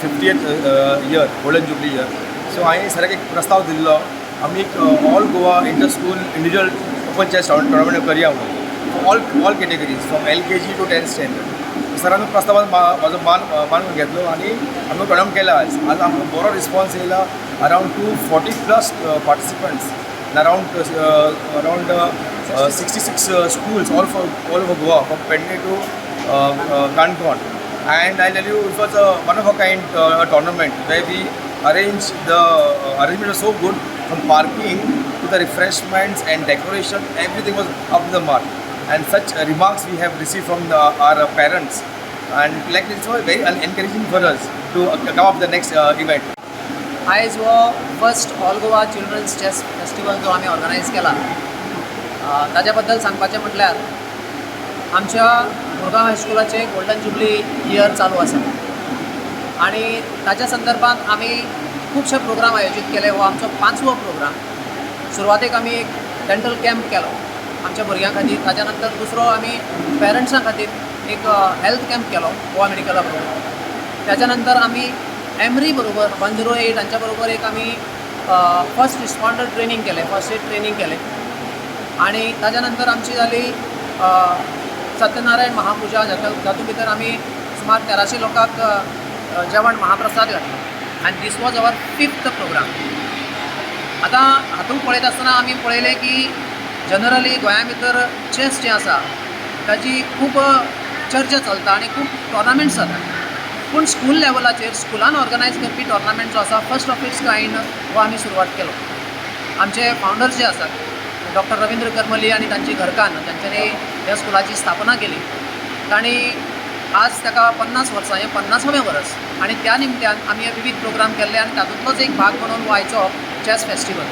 50th year, golden jubilee year. So हांवें सराक एक प्रस्ताव दिल्लो, आमी एक all Goa inter school individual open chess tournament करया म्हणून, all categories from LKG to 10th standard. सरान प्रस्तावान म्हाजो मान मानून घेतलो आनी आमी टोर्नामेंट केला. आज आज आमकां बरो रिस्पॉन्स येयला, around 240 plus participants, around 66 schools all over Goa, from Pedne to Canacona. And I tell you, it was a one of a kind tournament where we arranged the arrangement was so good, from parking to the refreshments and decoration, everything was up to the mark. And such remarks we have received from our parents, and like, it's very encouraging for us to come up with the next event. आयज हो first all Goa children's chess festival जो आमी organise केला, ताच्या बद्दल सांगपाचें म्हटल्यार आमच्या मुरगांव हायस्कुलाचें गोल्डन जुबली इयर चालू आसा आनी ताच्या संदर्भात आमी खुबशे प्रोग्राम आयोजीत केले. हो आमचो पांचवो प्रोग्राम. सुरवातेक आमी एक डेंटल कॅम्प केलो आमच्या भुरग्यां खातीर. ताच्या नंतर दुसरो आमी पेरंट्सां खातीर एक हेल्थ कॅम्प केलो गोवा मेडिकला बरोबर. त्याच्या नंतर आमी एमरी बरोबर, 108 हांच्या बरोबर एक आमी फर्स्ट रिस्पॉन्डर ट्रेनींग केलें, फर्स्ट एड ट्रेनींग केलें. आनी ताच्या नंतर आमची जाली सत्यनारायण महापुजा, जातूंत भितर आमी सुमार 1300 लोकांक जेवण महाप्रसाद घातलो आनी this was our fifth program. आतां हातूंत पळयता आसतना आमी पळयलें की जनरली गोंया भितर चॅस जें आसा ताजी खूब चर्चा चलता आनी खूब टॉर्नामेंट्स जाता, पूण स्कूल लेवलाचेर स्कुलान ऑर्गनायज करपी टॉर्नामेंट जो आसा, फर्स्ट ऑफ it's kind हो आमी सुरवात केलो. आमचे फावंडर्स जे आसात, डॉक्टर रविंद्र करमली आनी तांची घरकान्न, तांच्यांनी ह्या स्कुलाची स्थापना केली. तांणी आज ताका 50 वर्सां, हें 50वें वर्स आनी त्या निमत्यान आमी हे विवीध प्रोग्राम केल्ले आनी तातूंतलोच एक भाग म्हणून हो आयचो चॅस फेस्टिवल.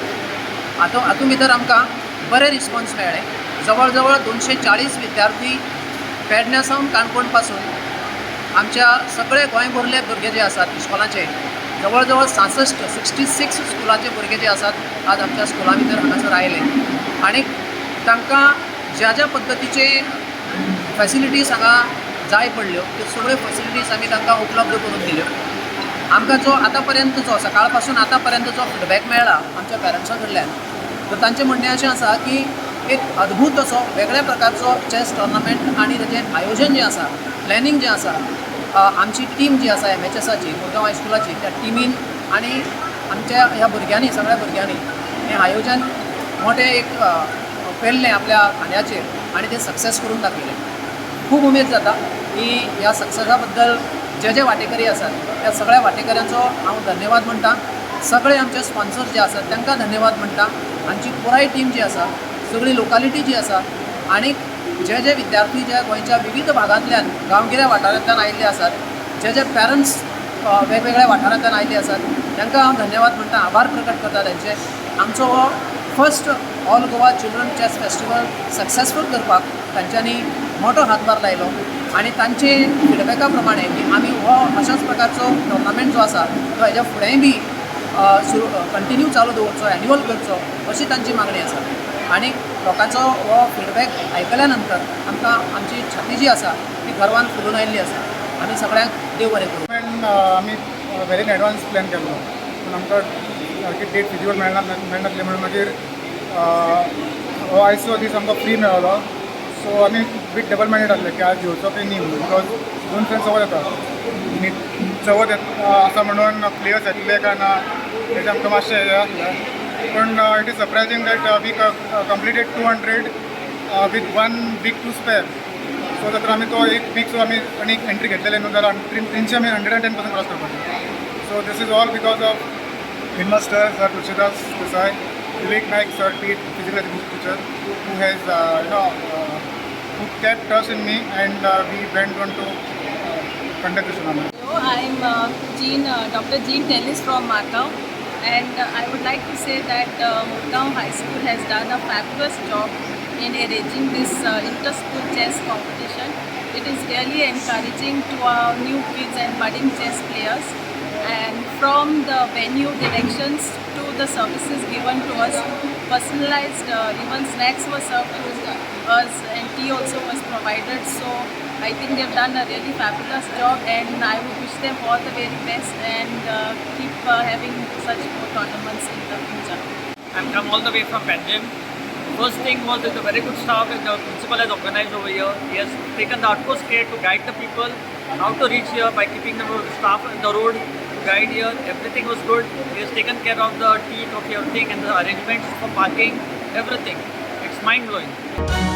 आतां हातूंत भितर आमकां बरे रिस्पॉन्स मेळ्ळे. जवळ जवळ 240 विद्यार्थी पेडण्या सावन, काणकोण पासून आमच्या सगळे गोंयभरले भुरगे जे आसात इस्कॉलाचे, जवळ जवळ 66, 66 स्कुलाचे भुरगे जे आसात, आज आमच्या स्कुला भितर हांगासर आयले आनी तांकां ज्या ज्या पद्दतीचे फॅसिलिटीज हांगा जाय पडल्यो, त्यो सगळ्यो फॅसिलिटीज आमी तांकां उपलब्ध करून दिल्यो. आमकां जो आतां पर्यंत, जो सकाळ पासून आतां पर्यंत जो फिडबॅक मेळ्ळा आमच्या पेरंट्सां कडल्यान, तर तांचें म्हणणें अशें आसा की एक अद्भूत असो वेगळ्या प्रकारचो चॅस टॉर्नामेंट आनी ताचें आयोजन जें आसा, प्लॅनिंग जें आसा, आमची टीम जी आसा एमएचएसाची, मुरगांव हायस्कुलाची, त्या टिमीन आनी आमच्या ह्या भुरग्यांनी, सगळ्या भुरग्यांनी हें आयोजन मोठें एक पेललें आपल्या खांद्याचेर आनी तें सक्सेस करून दाखयलें. खूब उमेद जाता की ह्या सक्सेसा बद्दल जे जे वांटेकरी आसात, त्या सगळ्या वांटेकऱ्यांचो हांव धन्यवाद म्हणटा. सगळे आमचे स्पॉन्सर्स जे आसात, तांकां धन्यवाद म्हणटा. आमची पुराय टीम जी आसा, सगळी लोकालिटी जी आसा आनी जे जे विद्यार्थी जे गोंयच्या विविध भागांतल्यान, गांवगिऱ्या वाठारांतल्यान आयिल्ले आसात, जे जे पॅरंट्स वेगवेगळ्या वाठारांतल्यान आयिल्ले आसात, तांकां हांव धन्यवाद म्हणटा, आभार प्रकट करता तांचे. आमचो हो first all Goa children chess festival successful करपाक तांच्यांनी मोठो हातभार लायलो आनी तांचे फिडबॅका प्रमाणे की आमी हो अशाच प्रकारचो टोर्नामेंट जो आसा तो हेज्या फुडेंय बी सुरू, कंटिन्यू चालू दवरचो, एन्युअल करचो, अशी तांची मागणी आसा. आनी लोकांचो हो फिडबॅक आयकल्या नंतर आमकां आमची छाती जी आसा ती गर्वान फुलून आयिल्ली आसा. आमी सगळ्यांक देव बरें करूं. टुर्नामेंट आमी व्हेरी इन एडवान्स प्लॅन केल्लो, पूण आमकां सारकी डेट फिजिबल मेळनासली म्हणून मागीर हो आयचो दीस आमकां फ्री मेळ्ळो. सो आमी बीट डबल मायंडेड आसले की आज घेवचो की न्ही म्हणून, because दोन फ्रेंड चवथ येता आनी चवथ आसा म्हणून प्लेयर्स येतले काय ना हेजें आमकां मातशें हें आसलें. पूण it is surprising that we completed 200 with one week to spare. So तर आमी तो एक वीक, सो आमी आनी एक एंट्री घेतलेले न्हू जाल्यार 300 आमी 110% क्रॉस करपाचे. So this is all because of headmaster Sir Tulsidas Desai, Vivek Naik sir, physical education teacher, who has who kept trust in me and we went on to conduct this tournament. Hello, I'm Dr. Jean Tellis from Margao, and I would like to say that Murgaon High School has done a fabulous job in arranging this inter-school chess competition. It is really encouraging to our new kids and budding chess players, and from the venue directions to the services given to us, personalized, even snacks were served to us and tea also was provided. So I think they've done a really fabulous job and I would wish them them all the very best and keep having such more tournaments in the future. I'm come all the way from Panjim. First thing was it's a very good staff and the principal has organized over here. He has taken the utmost care to guide the people how to reach here by keeping the road, staff on the road to guide here. Everything was good. He has taken care of the tea, coffee, everything and the arrangements for parking, everything. It's mind blowing.